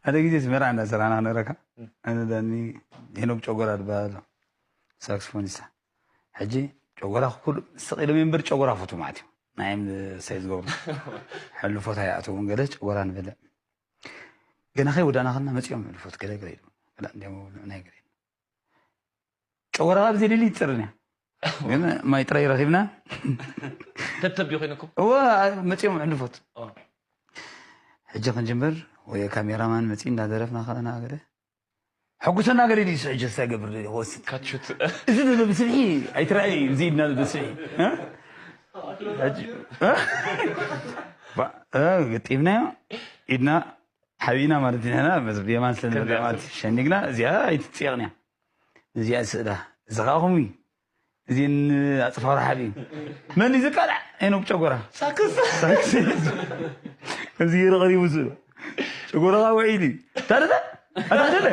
ሓደ ግዜ ኣስመራ እንዳሰራና ክነግረካ፣ ኣነ ዳኒ ሄኖክ ጨጎራ ዝበሃል ኣሎ፣ ሳክስፎኒስታ። ሕጂ ጨጎራ ኩሉ ስቕ ኢሎም እምበር ጨጎራ ፈትዉ ማለት እዩ። ናይ ም-፣ ሳይ ዝገብሩ ሕልፎት ኣይኣተውን፣ ገለ ጨጎራ ንበልዕ። ገና ከይወዳእና ከለና መጺኦም ሕልፎት ገለ ገለ ኢሉ። ገለ እንዲያም ናይ ገለ። ጨጎራ ኣብዚ ሊሊ ይጽርን እያ። ግን ማይ ጥራይ ረኺብና። ተተብዩ ኮይንኩም እወ፣ መጺኦም ሕልፎት። ኦ። ሕጂ ክንጅምር ወይ ካሜራማን መጺ እንዳደረፍና ከለና ገለ ሕጉሰና ገለ ድዩ ሕጂ ስታይ ገብር ክወስድ። ካትሹት እዚ ዘሎ ብስብሒ ኣይትረኣይ፣ እዚ ኢድና ዘሎ ብስብሒ። እ? ሕጂ፣ እ? ባ-፣ እ፣ ገጢምናዮ፣ ኢድና ሓቢእና ማለት ኢና፣ በዚ ብየማን ስለ ንበልዕ ማለት ሸኒግና፣ እዚኣ ኣይትጽየቕን እያ። እዚኣ ስእላ፣ እዚ ኸኣ ከምኡ እዩ። እዚ ኣጽፋሩ ሓቢኡ። መን እዩ ዝቃላዕ? ሄኖክ ጨጎራ። ሳክስ ሳክስ። እዚ ገይሩ ቀሪቡ ስእሉ። ጨጎራኻ ውዒሉ እዩ። ታደለ? ኣታደለ?